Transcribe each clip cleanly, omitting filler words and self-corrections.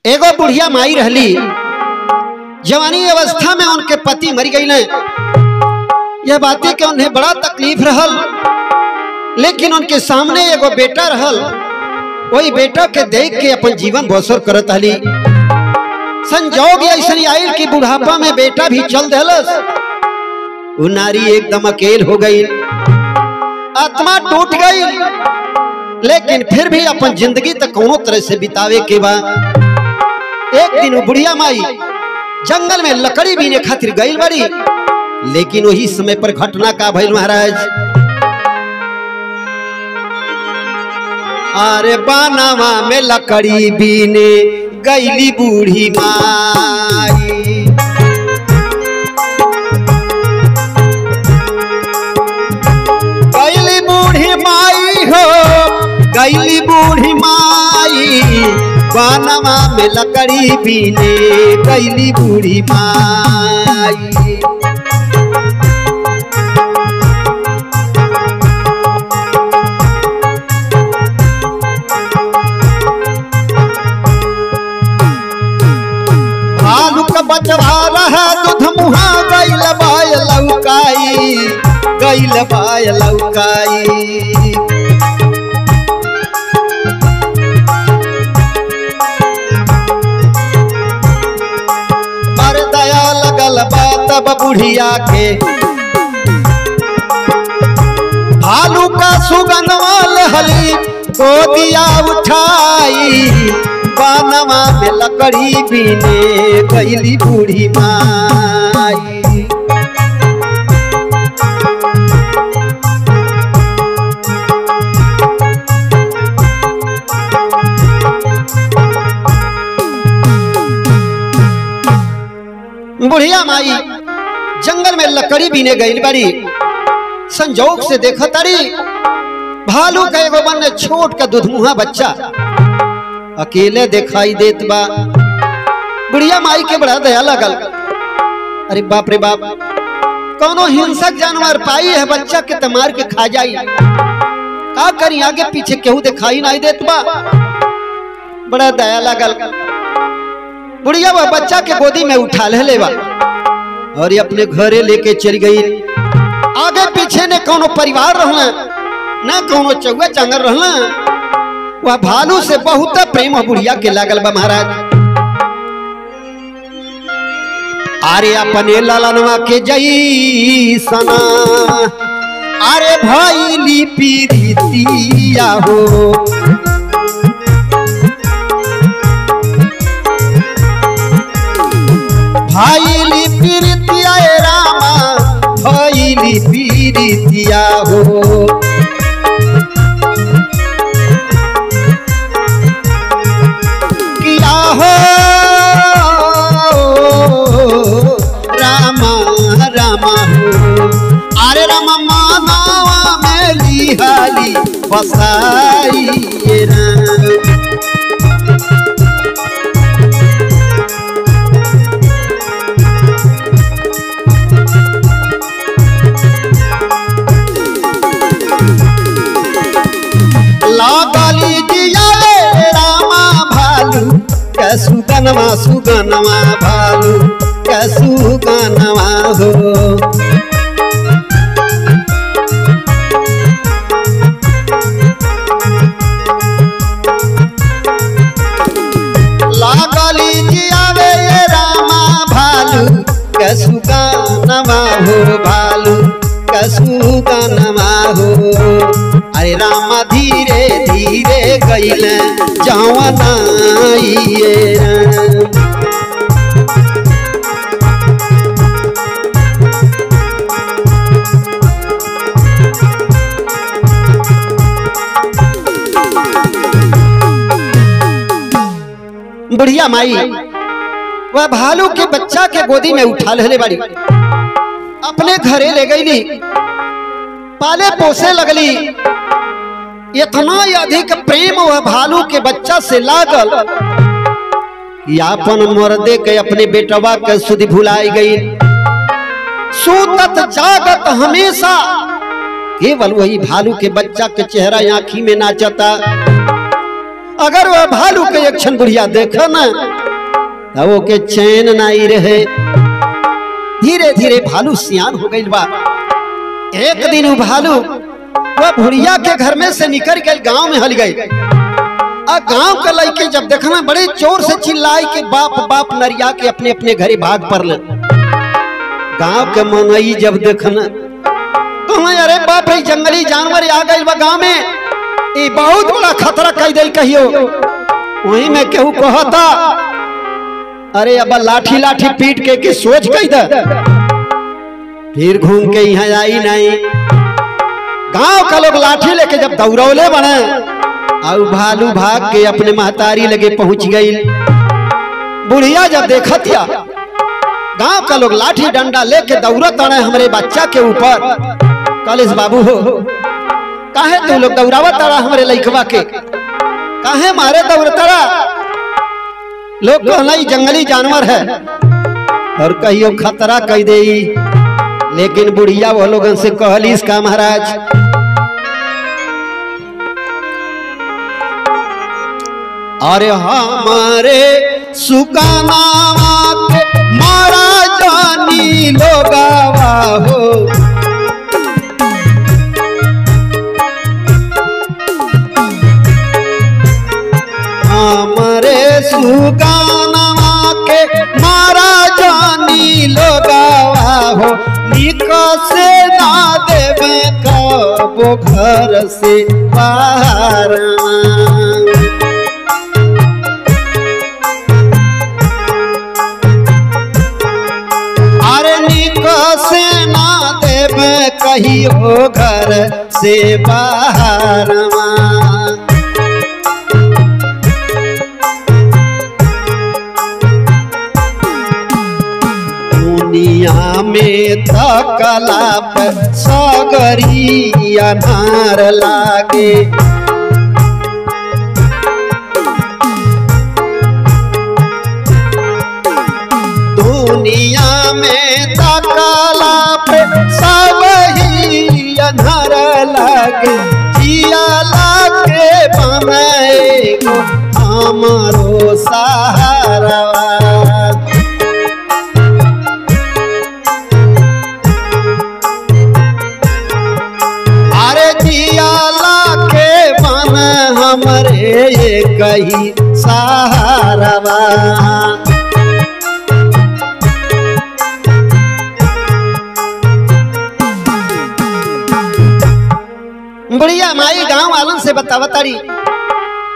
एगो बुढ़िया माई रहली, जवानी अवस्था में उनके पति मर गई। यह बातें के उन्हें बड़ा तकलीफ रहल, लेकिन उनके सामने एगो बेटा रहल, वही बेटा के देख के अपन जीवन बसर करत हली। संजोग ऐसा आयल कि बुढ़ापा में बेटा भी चल दिलस, वो नारी एकदम अकेल हो गई, आत्मा टूट गई, लेकिन फिर भी अपन जिंदगी तक कोनो तरह से बितावे के बाद एक दिन वो बुढ़िया माई जंगल में लकड़ी बीने खातिर गई बड़ी, लेकिन वही समय पर घटना का भइल महाराज। अरे बानावा में लकड़ी बीने गईली बूढ़ी माई, गईली बूढ़ी माई हो, गईली बूढ़ी माई, बानवा में लकड़ी बीने गईली बूढ़ी माई। भालू का बचवा रहा दूध मुहा गईल बाय लौकाई, गईल बाय लौकाई। पर दया लगल बात बुढ़िया के, भालू का सुगंधवा लहली गोदिया उठाई, बानवा में लकड़ी बीने गईली बूढ़ी माई। बुढ़िया माई जंगल में लकड़ी बीने गई बड़ी, संजोग से देखा तारी भालू का एगो बन छोट का दुधमुहा बच्चा अकेले दिखाई देत बा। बुढ़िया माई के बड़ा दया लगल, अरे बाप रे बाप, कोनो हिंसक जानवर पाई है बच्चा के त मार के खा जाई, का करी आगे पीछे केहू दिखाई नहीं देत बा। बड़ा दया लगल, बुढ़िया वह बच्चा के गोदी में उठा ले बा और ये अपने घरे लेके चली गई। आगे पीछे ने कोनो परिवार रहना न कोनो चौआ चांगर रहना, वह भालू से बहुत प्रेम बुढ़िया के लागल बा महाराज। अरे अपने ललनवा के जई सना, अरे भाईली पीरितिया हो, भाईली पीरितिया रामा, भाईली पीरितिया हो। किया हो रामा रामा हो, अरे रामा मानावा में लिहाली बसाई राम। लागली जिया रामा भालू के सुगनवा, सुगनवा भालू के सुगनवा हो। लागली जिया रामा भालू के सुगनवा हो, भालू के सुगनवा हो। अरे रामा धीरे धीरे गईले जवनाइए राम। बुढ़िया माई वह भालू के बच्चा के गोदी में उठा ले बाड़ी, अपने घरे ले गईली, पाले पोसे लगली। इतना अधिक प्रेम वह भालू के बच्चा से लागल कि अपन मर्दे के अपने बेटवा के सुधि भुलाई गई। सूतत जागत हमेशा केवल वही भालू के बच्चा के चेहरा आंखी में नाचता। अगर वह भालू के एक क्षण बुढ़िया देखा ना तो वो के चैन नहीं रहे। धीरे धीरे भालू सियान हो गई बा। एक दिन भालू वह बुढ़िया के घर में से निकल गए, गांव में हल गई। आ गांव के लड़के जब देखना बड़े जोर से चिल्लाई के बाप बाप नरिया के अपने अपने घरे भाग पड़ल। गांव के मनई जब देखना तो अरे बाप रे जंगली जानवर आ गई बा गांव में, ये बहुत बड़ा खतरा कह दे कहियो। वही में केहू कहता अरे अब लाठी लाठी पीट के सोच कह दे, फिर घूम के यहाँ आई नहीं। गांव का लोग लाठी लेके जब दौड़ौले बने और भालू भाग के अपने महतारी लगे पहुंच गई। बुढ़िया जब देखतिया गांव का लोग लाठी डंडा लेके दौड़त आने हमारे बच्चा के ऊपर, कलेश बाबू हो काहे तू लोग दौड़ावत आड़ा हमारे लइकवा के, काहे मारे दौड़तरा? लोग कहला जंगली जानवर है और कहियो खतरा कह दे। लेकिन बुढ़िया वो लोगन से कहली इसका महाराज अरे हमारे सुकानावा के मारा जानी लोगावा हो, हमारे सुकानावा के मारा जानी लोगावा हो, निकसे ना देवे कबो घर से बाहर। अरे निकसे ना देवे कहियो घर से बाहर। दुनिया में थकला पर सगरी अनार लागे, दुनिया में थकला पर सब ही अनार लागे, जिया लागे बनाए गो हमारो सहारा। हमरे ये कही सहारावा। बुढ़िया माई गांव वालों से बतावतारी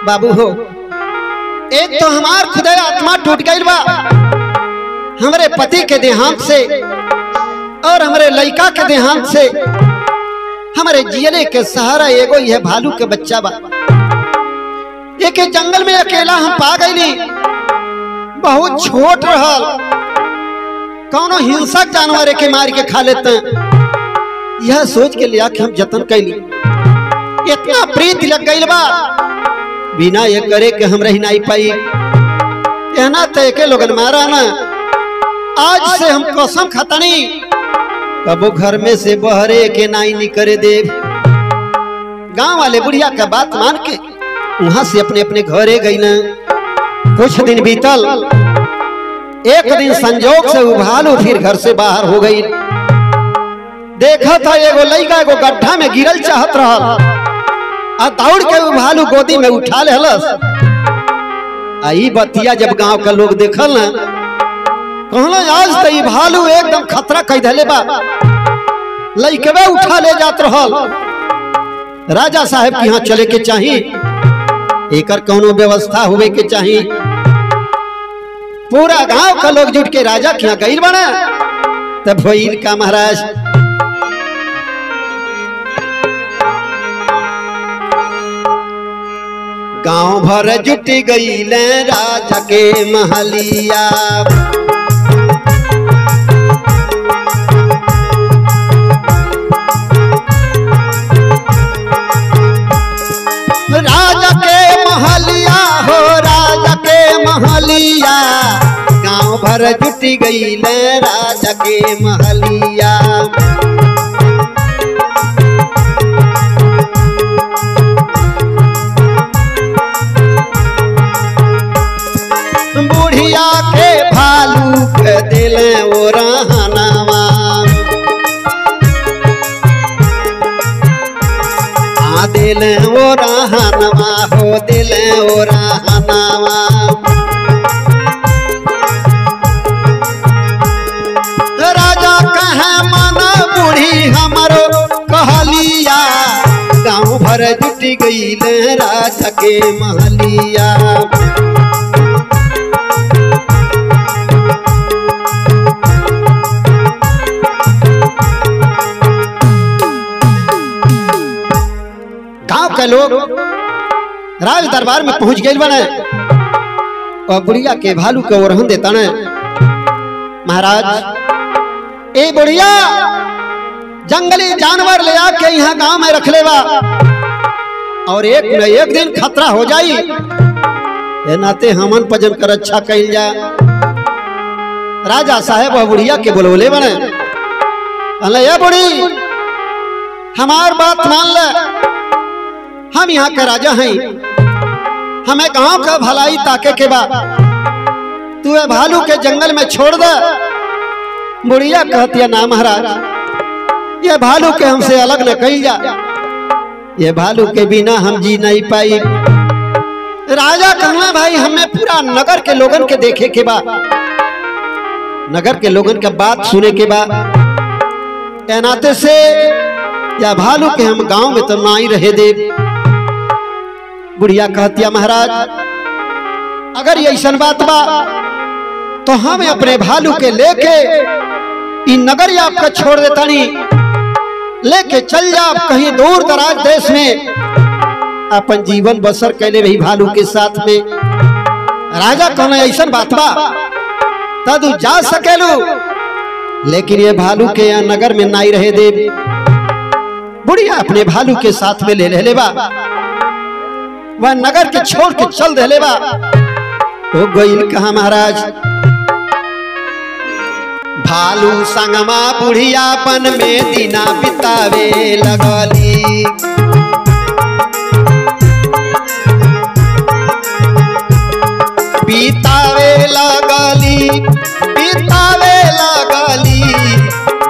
बाबू हो एक तो हमार खुदे आत्मा टूट गई बा हमरे पति के देहांत से और हमरे लड़का के देहांत से। हमारे जियले के सहारा एगो यह भालू के बच्चा बा, एक जंगल में अकेला हम पा गईली, बहुत छोट रहल, कौनो हिंसक जानवर के मार के खा लेते, यह सोच के लिया कि हम जतन कैली। इतना प्रीति लग गई बा बिना ये करे के हम रही नहीं पाई। कहना तो एके लोगन मारा ना, आज से हम कसम खतनी कबो घर में से बहरे के नाई निकरे देव। गांव वाले बुढ़िया का बात मान के वहां से अपने अपने घरे गई ना। कुछ दिन बीतल, एक दिन संजोग से उभालू फिर घर से बाहर हो गई। देखा था एगो लड़का एगो गड्ढा में गिरल चाहत रहल, आ दौड़ के उभालू गोदी में उठा लेहलस। आई बतिया जब गांव का लोग देखल ना, कहलो आज तो ई भालू एकदम खतरा कह धले बा, लइकवे उठा ले जात रहल। राजा साहब के यहाँ चले के चाही, एकर कौनो व्यवस्था होवे के चाही। पूरा गांव का लोग जुट के राजा के यहाँ गइल बना। तब भइल का महाराज, गांव भर जुट गइल राजा के महलिया, राजा के महलिया हो राजा के महलिया, गांव भर जुट गइल राजा के महलिया। बुढ़िया के भालू के दिले ओ रहनवा। आ दिले ओ रहनवा हो दिले ओ रहनवा। राजा कहे मन बूढ़ी हमरो कहलिया, गाँव भर जुट गईल राजा के महलिया। गांव के लोग राज दरबार में पहुंच गए बने और बुढ़िया के भालू के ओरहन देता ने। महाराज ए बुढ़िया जंगली जानवर ले आके यहाँ गांव में रख लेवा और एक न एक दिन खतरा हो जाई, ए नाते हमन पजन कर अच्छा कइल जा। राजा साहेब और बुढ़िया के बोलवले बने, अले ए बुढ़ी हमार बात मान ले, हम यहाँ के राजा हैं, हमें गांव का भलाई ताके के बा, तू ए भालू के जंगल में छोड़ दे। बुढ़िया कहती है ना महाराज, ये भालू के हमसे अलग न कही जा, ये भालू के बिना हम जी नहीं पाई। राजा कहना भाई हमें पूरा नगर के लोगन के देखे के बा, नगर के लोगन के बात सुने के बा, नाते से या भालू के हम गांव में तो ना ही रहे दे। बुढ़िया कहती है महाराज अगर ये ऐसा बात बा तो हम अपने भालू के लेके इन नगर आपका छोड़ देता नहीं, लेके चल जा कहीं दूर दराज देश में अपन जीवन बसर कैले रही भालू के साथ में। राजा कहना ऐसा बात बा तू जा सकेलू, लेकिन ये भालू के यहाँ नगर में नाई रहे दे। बुढ़िया अपने भालू के साथ में ले ले बा, वह नगर के छोड़ के चल दे बा। तो गईल कहा महाराज, भालू संगमा बुढ़िया बन में दिना बितावे लगली। बितावे लगली, बितावे लगली,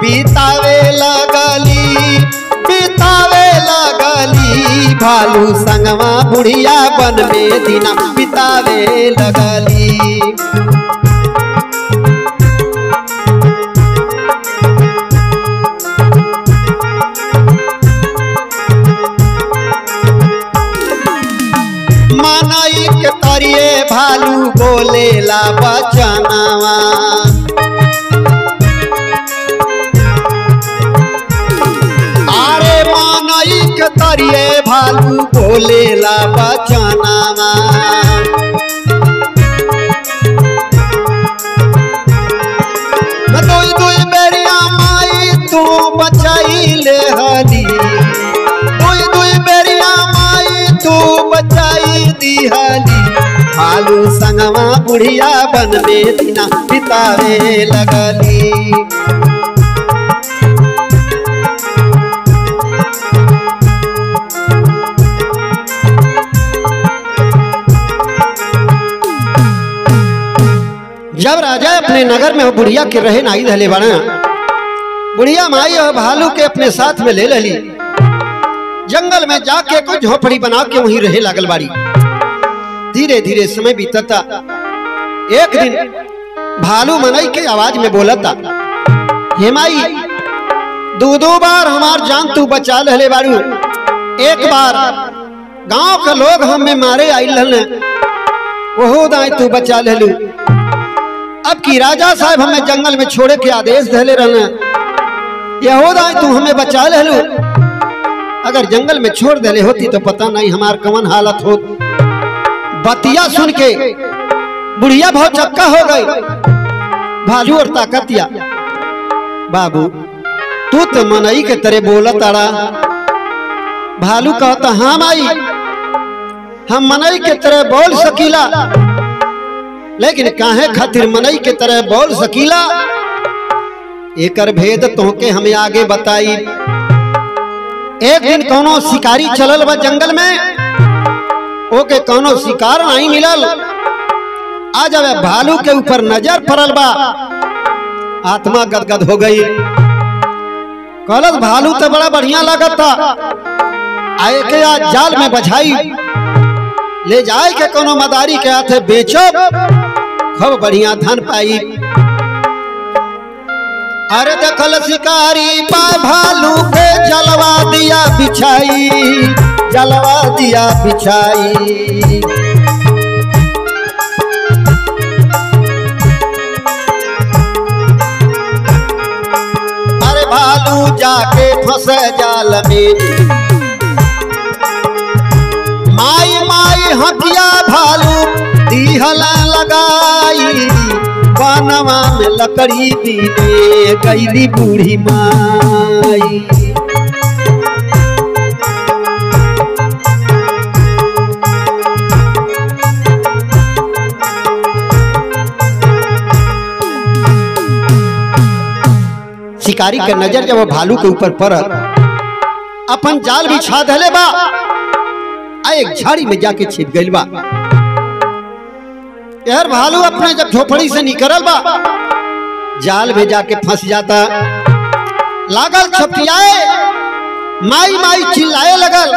बितावे लगली, बितावे लगली, भालू संगमा बुढ़िया बन में दिना बितावे लगली। मानाई के तरिए भालू बोलेला बचनवा, अरे मानाई के तरिए भालू बोलेला बचनवा। दुई दुई बेरिया माई तू बचाई ले हली, दुई दुई बेरिया माई तू बचाई दिहली, भालू संगवा बुढ़िया बन में दिना बितावे लगली। जब राजा अपने नगर में बुढ़िया के रहे नाई धले बना, बुढ़िया माई और भालू के अपने साथ में ले लली, जंगल में जाके कोई झोपड़ी बना के वहीं रहे लागल बाड़ी। धीरे धीरे समय बीतता, एक दिन भालू मनई के आवाज में बोलता, हे माई दो दो बार हमार जान तू बचा लहले बारू, एक बार गांव के लोग हमें मारे आई लहले वह दाई तू बचा लहलू, अब की राजा साहब हमें जंगल में छोड़े के आदेश दहले रहना, यहो दाई तू हमें बचा लहलू, अगर जंगल में छोड़ दले होती तो पता नहीं हमार कवन हालत हो। बतिया सुन के बुढ़िया बहुत चक्का हो गई, भालू और ताकतिया, बाबू तू तो मनई के तरह बोला तारा। भालू कहता हाँ माई हम मनई के तरह बोल सकीला, लेकिन काहे खातिर मनई के तरह बोल सकीला, एकर भेद तोहके हमें आगे बताई। एक दिन कोनो शिकारी चलल बा जंगल में, ओके कोनो शिकार नहीं मिलल, आ जावे भालू के ऊपर नजर पड़ल बा, आत्मा गदगद हो गई। कहलस भालू तो बड़ा बढ़िया लागता, आए के आज जाल में बझाई ले जाए के कोनो मदारी के हाथे बेचो, खूब बढ़िया धन पाई। अरे देखल शिकारी पाए भालू के जलवा दिया बिछाई, जलवा दिया बिछाई। अरे भालू जाके फंस जाल में, माई माई हकिया भालू दिहला लगाई, बनवा में लकड़ी बीने गईली बूढ़ी माई। शिकारी के नजर जब भालू के ऊपर पड़ल, अपन जाल बिछा धले बा, आ एक झाड़ी में जाके छिप गइल बा। यार भालू अपने जब झोपड़ी से निकलल बा, जाल में जाके फंस जाता, लागल छपटियाए, माई माई चिल्लाए लगल।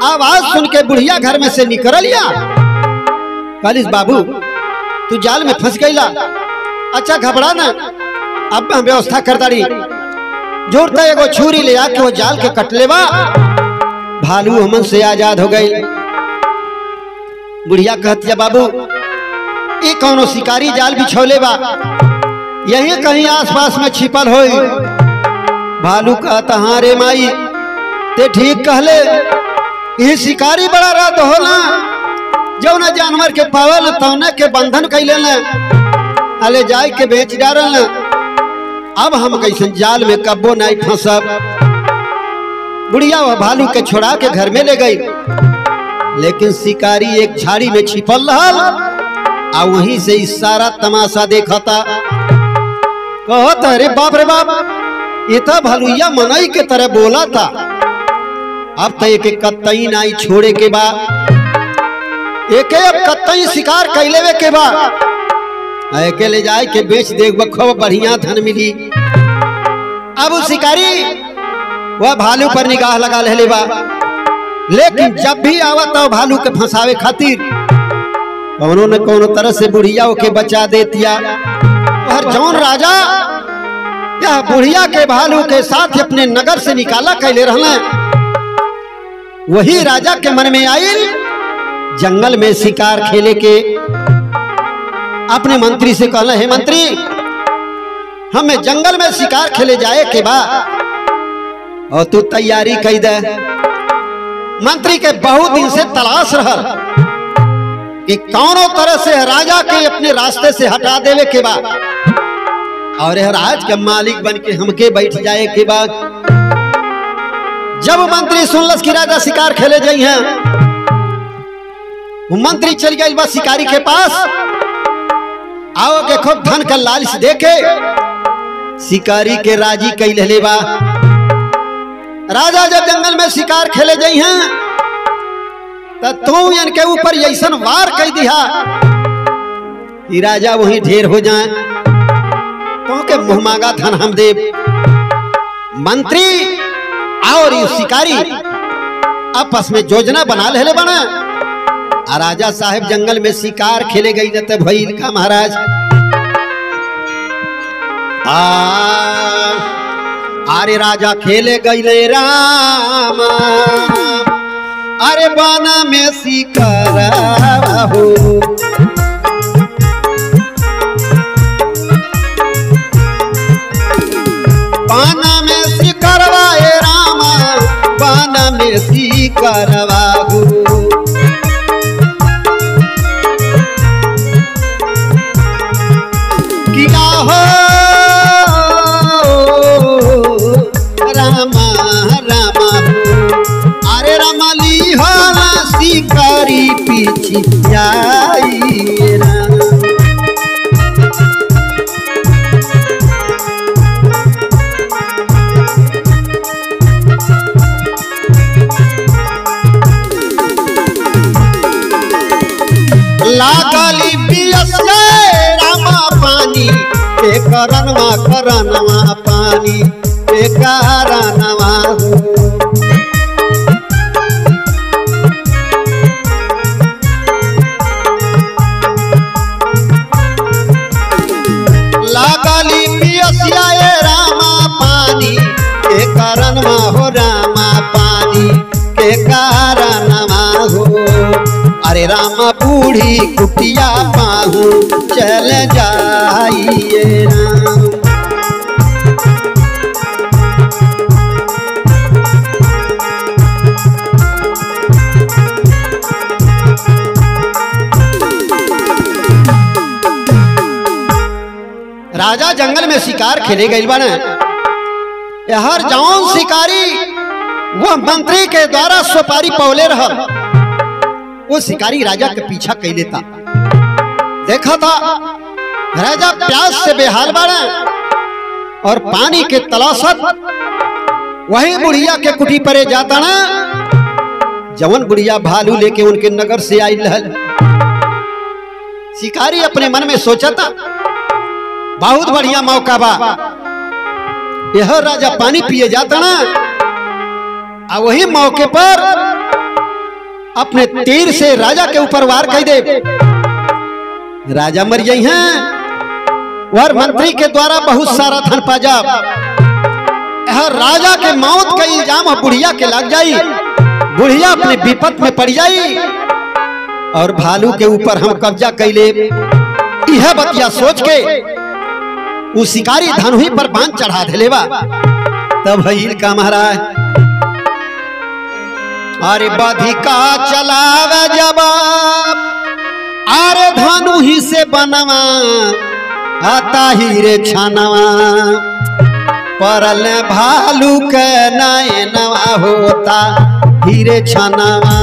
आवाज सुन के बुढ़िया घर में से निकल लिया। कहलिस बाबू तू जाल में फंस गईला, अच्छा घबरा ना, अब हम व्यवस्था कर दाड़ी। जोरता एगो छुरी ले आके वो जाल के कट लेबा, भालू हमन से आजाद हो गई। बुढ़िया कहतिया बाबू ये कौनो शिकारी जाल बिछौले बा, यही कहीं आसपास में छिपल होई। भालू कहता हाँ रे माई ते ठीक कहले, ये शिकारी बड़ा रात होला, जौना जानवर के पावल तौने के बंधन कैले न, अले जाए के बेच डारल न, अब हम कैसन जाल में कब्बो नहीं फंसब। बुढ़िया वह भालू के छोड़ा के घर में ले गई, लेकिन शिकारी एक झाड़ी में छिपल रहल आ वहीं से इस सारा तमाशा देखता। कहता अरे बाप रे बाप, ये तो भालुइया मनई के तरह बोला था, अब तो एक कतई नाई छोड़े के बा, एक अब कतई शिकार कैलेवे के बा, एके ले जाए के बेच देख खूब बढ़िया धन मिली। अब उस शिकारी वह भालू पर निगाह लगा ले बा, लेकिन जब भी आवत तो भालू के फंसावे खातिर कौनो न कौनो तरह से बुढ़िया के बचा देतिया। और जौन राजा यह बुढ़िया के भालू के साथ अपने नगर से निकाला कैले रहना, वही राजा के मन में आई जंगल में शिकार खेले के। अपने मंत्री से कहना हे मंत्री, हमें जंगल में शिकार खेले जाए के बाद और तू तैयारी कर दे। मंत्री के बहुत दिन से तलाश रहा कि कौनो तरह से राजा के अपने रास्ते से हटा देवे के बाद और राज के मालिक बन के हमके बैठ जाए के बाद। जब मंत्री सुनलस कि राजा शिकार खेले जाई हैं, वो मंत्री चल गई बा शिकारी के पास। आओ के खूब धन का लालच देके शिकारी के राजी कई ले बा। राजा जब जंगल में शिकार खेले जाई हैं तो तू इनके ऊपर ऐसा वार कह दिया कि राजा वहीं ढेर हो जाए, तो के मुंह मांगा धन हम देव। मंत्री और ये शिकारी आपस में योजना बना ले बना। राजा साहेब जंगल में शिकार खेले गई न तो भइल का महाराज। अरे राजा खेले गई राम, अरे बाना में शिकार हो। बाना में शिकारवा रामा, बाना में शिकारवा हो। किया हो रामा रामा हो, अरे रामा ली हो शिकारी पीछे आई राम। लागली पिया पियसिया रामा पानी के करनवा करनवा पानी के करनवा हो। लागली पियसिया रामा पानी के करनवा हो रामा पानी के करनवा हो। अरे रामा बूढ़ी कुटिया पाहू चल जाइए राम। राजा जंगल में शिकार खेले गए बने। हर जौन शिकारी वह मंत्री के द्वारा सुपारी पौले रहा, वो शिकारी राजा के पीछा कर लेता। देखा था राजा प्यास से बेहाल बाड़े और पानी के तलाशत वही बुढ़िया के कुटी परे जाता ना, जवन बुढ़िया भालू लेके उनके नगर से आई रहल। शिकारी अपने मन में सोचा था बहुत बढ़िया मौका बा, यह राजा पानी पिए जाता ना, आ वही मौके पर अपने तीर से राजा के ऊपर वार कर दे, राजा मर गई हैं और मंत्री के द्वारा बहुत सारा धन पा जा। यह राजा के मौत का इल्जाम बुढ़िया के लग जाई, बुढ़िया अपने विपत में पड़ जाई और भालू के ऊपर हम कब्जा कर ले। यह बतिया सोच के वो शिकारी धनुही पर बांध चढ़ा देलेवा। तब भइल का महाराज, अरे बधिका चलावे जवाब, अरे धनु ही से बनवा आता ही रे छानवा, परल भालू के नैनवा होता हीरे छानवा।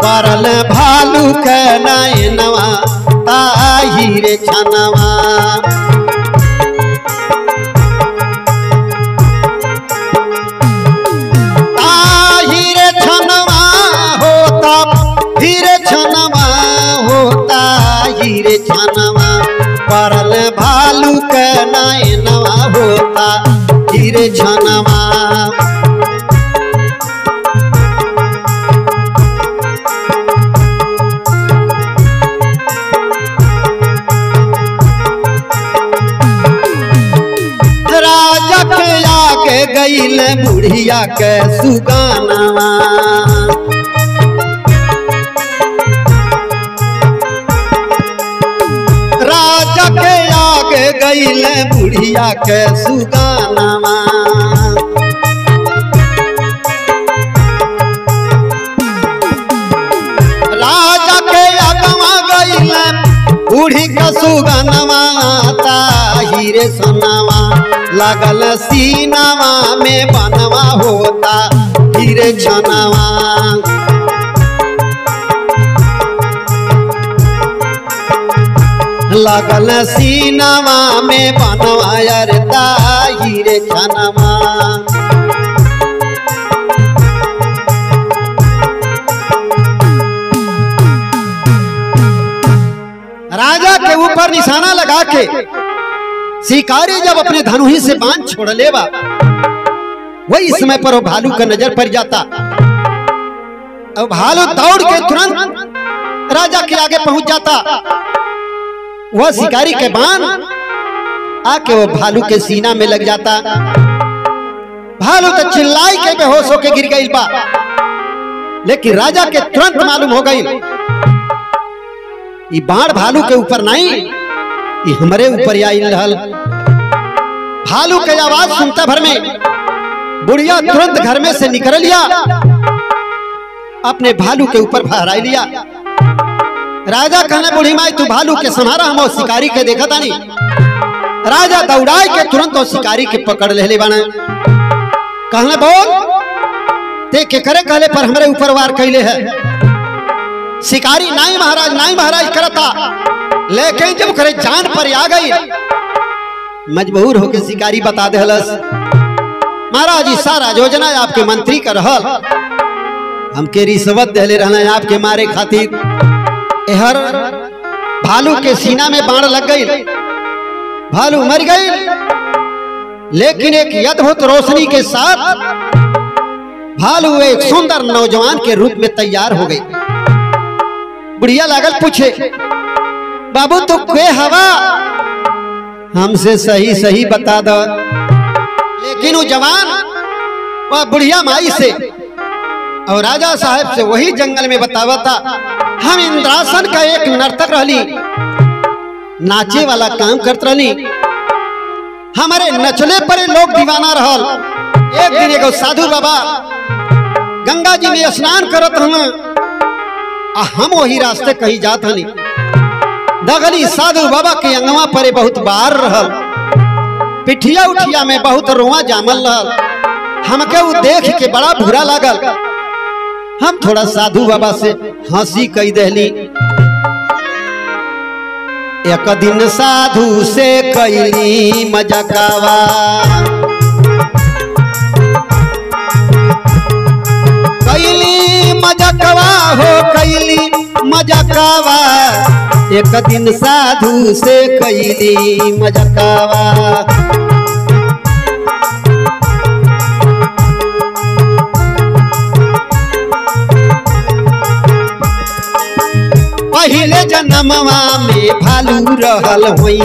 परल भालू के नैनवा ताही रे छानवा। हीरे छनवा होता हीरे छनवा, परल भालू के नैनवा होता हीरे छनवा। राजा के आगे गईल बुढ़िया के सुगानवा, राजा के आगे गईल बुढ़िया के सुगानवा। राजा के आगवा गईल बूढ़ी के सुगानवा, हीरे सोनावा लागल सीनावा में बनवा होता हीरे छनवा। लागल सीनावा में बनवा अरता हीरे छनवा। राजा के ऊपर निशाना लगा के शिकारी जब अपने धनुही से बांध छोड़ लेवा, वही समय पर वो भालू का नजर पड़ जाता और भालू दौड़ के तुरंत राजा के आगे पहुंच जाता। वह शिकारी के बाण आके वो भालू के सीना में लग जाता। भालू तो चिल्लाई के बेहोश होके गिर गई बा, लेकिन राजा के तुरंत मालूम हो गई ये बाण भालू के ऊपर नहीं, ये हमारे ऊपर आई रहल। भालू के आवाज सुनता भर में बुढ़िया तुरंत घर में से निकल लिया, अपने भालू के ऊपर फहराई लिया। राजा कहने बूढ़ी माई तू भालू के संहारा, हम शिकारी के देखा था नहीं। राजा दौड़ाई के तुरंत और शिकारी के पकड़ ले बने। कहने बोल ते के करे कहले पर हमारे ऊपर वार कैले है। शिकारी नाई महाराज नाई महाराज करता, लेकिन जब करे जान पर आ गई, मजबूर होके शिकारी बता देहलस, महाराज जी सारा योजना आपके मंत्री का रहल, हमके रिश्वत देले रहना आपके मारे खातिर। एहर भालू के सीना में बाण लग गई, भालू मर गई, लेकिन एक अद्भुत रोशनी के साथ भालू एक सुंदर नौजवान के रूप में तैयार हो गई। बुढ़िया लागल पूछे, बाबू तू के हवा, हमसे सही सही बता दो। लेकिन वो जवान वह बुढ़िया माई से और राजा साहब से वही जंगल में बतावा था, हम इंद्रासन का एक नर्तक रहली, नाचे वाला काम करत रहली, हमारे नचले पर लोग दीवाना रहल। एक दिन एगो साधु बाबा गंगा जी में स्नान करत रहन आ हम वही रास्ते कहीं जात हनी। दगली साधु बाबा के अंगवा परे बहुत बार रहल, पिठिया उठिया में बहुत रोआ जामल रहल। हमके वो देख के बड़ा बुरा लागल। हम थोड़ा साधु बाबा से हंसी कही दहली। एक दिन साधु से कैली मजकावा, कैली मजकवा हो कैली मजकावा, एक दिन साधु से कैली मजकावा। पहले जन्मवा में भालू रहल हुई,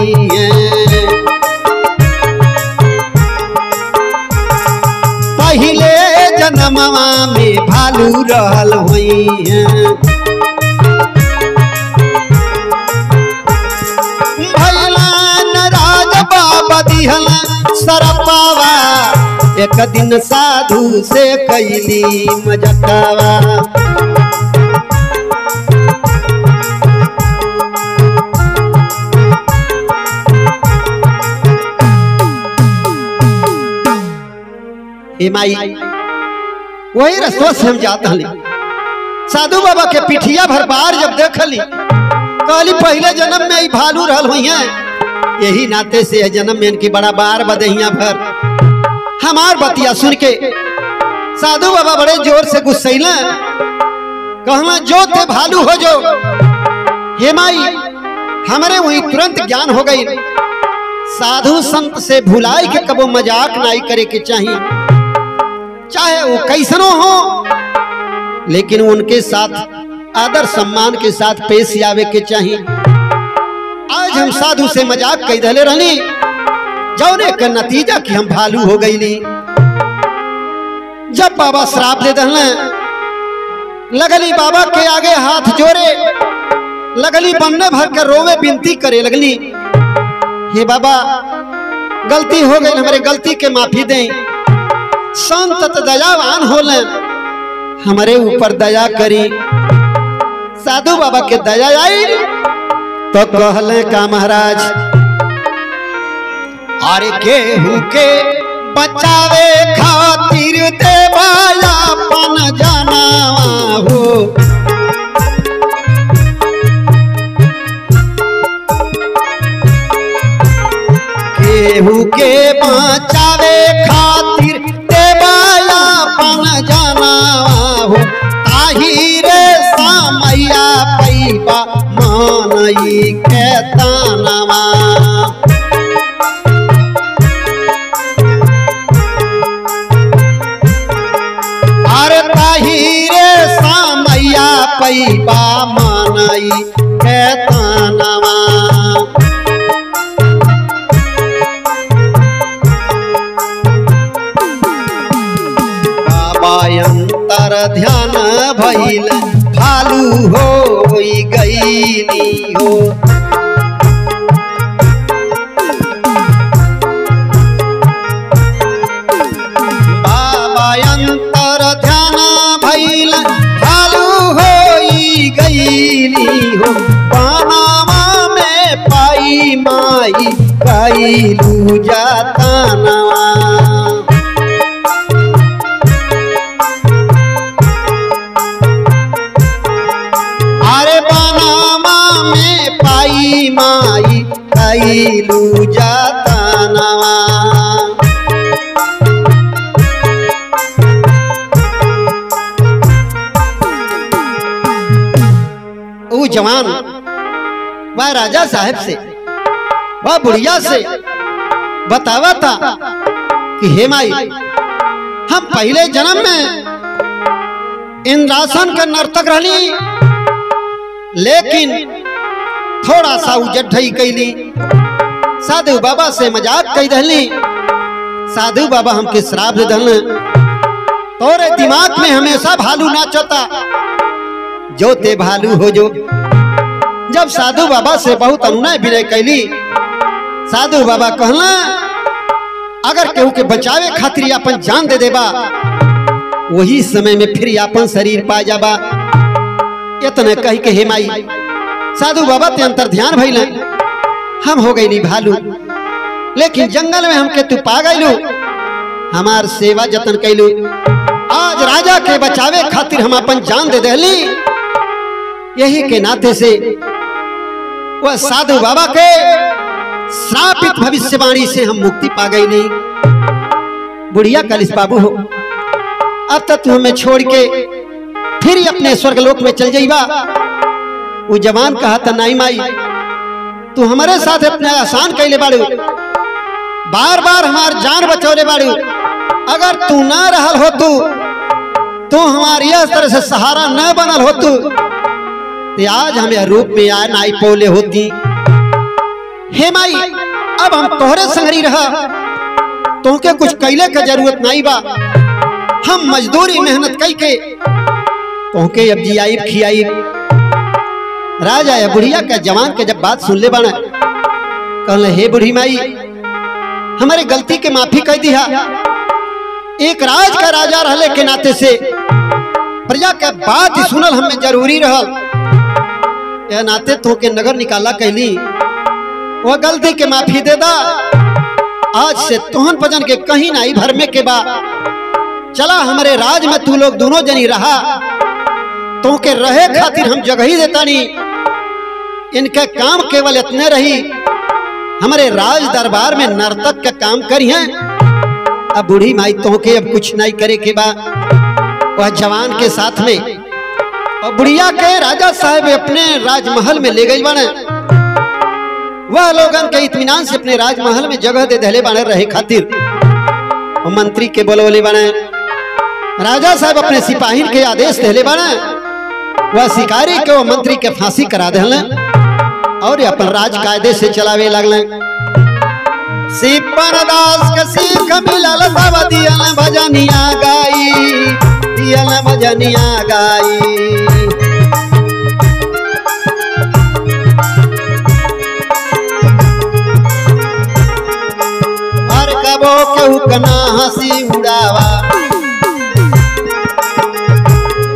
पहले जन्मवा में भालू रहल हुई। भैलान राज बाबा दिहल सरपावा, एक दिन साधु से कैली मजकावा। माई वही रस्तवा से हम जात हली। साधु बाबा के पिठिया भर बार जब देखली, कहली पहले जन्म में ई भालू रहल हुई है, यही नाते से जन्म में इनकी बड़ा बार बदहिया भर। हमार बतिया सुन के साधु बाबा बड़े जोर से गुस्सैला, कहला जो ते भालू हो जो। हे माई हमारे वही तुरंत ज्ञान हो गई, साधु संत से भुलाई के कबो मजाक नाई करे के चाहिए, चाहे वो कैसनो हो, लेकिन उनके साथ आदर सम्मान के साथ पेश आवे के चाहिए। आज हम साधु से मजाक कई दले रहनी, जौने का नतीजा कि हम भालू हो गईली। जब बाबा श्राप दे दहले, लगली बाबा के आगे हाथ जोड़े लगली, बनने भर कर रोवे विनती करे लगली, हे बाबा गलती हो गई, हमारे गलती के माफी दें, संत दयावान होले, हमारे ऊपर दया करी। साधु बाबा के दया आई तो कहले का महाराज, अरे केहू के बचावे खातिर देवाया पन जानावा हो, केहू के बचावे खातिर देवाया पन जानावा हो, ताही रे सामैया पैबा मानई के तानवा। अरे ताही रे सामैया पैबा मानई के तानवा। अंतर ध्यान भइल भालू हो गईली हो, बाबा अंतर ध्यान भइल भालू हो गईली हो, पानामा में पाई माई कैलू जातानवा। माई कैलू जातानवा। जवान वह राजा साहब से वह बुढ़िया से बतावा था कि हे माई, हम पहले जन्म में इंद्रासन का नर्तक रहली, लेकिन थोड़ा सा उजड्ढई कैली, साधु बाबा से मजाक कई दहली, साधु बाबा हमके श्राप दे दहल, तोरे दिमाग में हमेशा भालू नाचता, जो ते भालू हो जो। जब साधु बाबा से बहुत अनुनय विनय कैली, साधु बाबा कहला अगर केहू के बचावे खातिर अपन जान दे देबा, वही समय में फिर अपन शरीर पा जाबा। इतने कही के हे माई, साधु बाबा ते अंतर ध्यान भइल, हम हो गई भालू, लेकिन जंगल में हमके तू पा गईलू, हमार सेवा जतन कैलू, आज राजा के बचावे खातिर हम अपन जान दे देली। यही के नाते से वह साधु बाबा के श्रापित भविष्यवाणी से हम मुक्ति पा गई नहीं। बुढ़िया कलिस बाबू हो, अब तक तू हमें छोड़ के फिर अपने स्वर्गलोक में चल जाइबा। वो जवान कहा था नहीं माई, तू हमारे साथ अपने आसान कैले बाड़ू, बार बार हमार जान बचौले बाड़ू, अगर तू ना रहल हो तू हमारी इस तरह से सहारा न बनल हो तू, तो आज हमें रूप में आए नाई पौले होती। हे माई, अब हम तोहरे संगरी रहा, तोहके कुछ कैले के जरूरत नहीं बा, हम मजदूरी मेहनत कई के तोहके अब जियाइब खियाइब। राजा या बुढ़िया का जवान के जब बात सुन ले बना, कहले हे बुढ़ी माई, हमारे गलती के माफी कह दिया। एक राज का राजा रहले के नाते से प्रजा के बात सुनल हमें जरूरी रहल, यह नाते तो के नगर निकाला कहली, वह गलती के माफी दे दा, आज से तोहन भजन के कहीं ना भरमे के बा, चला हमारे राज में तू लोग दोनों जनी रहा, तो के रहे खातिर हम जगह ही देता नहीं, इनके काम केवल इतने रही हमारे राज दरबार में नर्तक का काम करी हैं। अब बूढ़ी माई तो के अब कुछ नहीं करे के बा। वह जवान के साथ में और बुढ़िया के राजा साहब अपने राजमहल में ले गई बने, वह लोगन के इत्मीनान से अपने राजमहल में जगह दे दहले बने रहे खातिर। और मंत्री के बोलवले बने, राजा साहब अपने सिपाही के आदेश दहले बने, वह शिकारी के वो मंत्री के फांसी करा दहले और अपन राज कायदे से चलावे लगले। सिपन दास के सीख मिलल सब दियल भजनिया गाई, दियल भजनिया गाई। हर कबो केहू कना हंसी उड़ावा,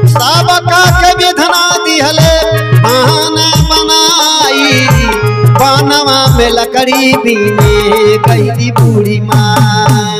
सबका के विधना दिहले बहाना बनाई, बनवा में लकड़ी बीने गई बूढ़ी माँ।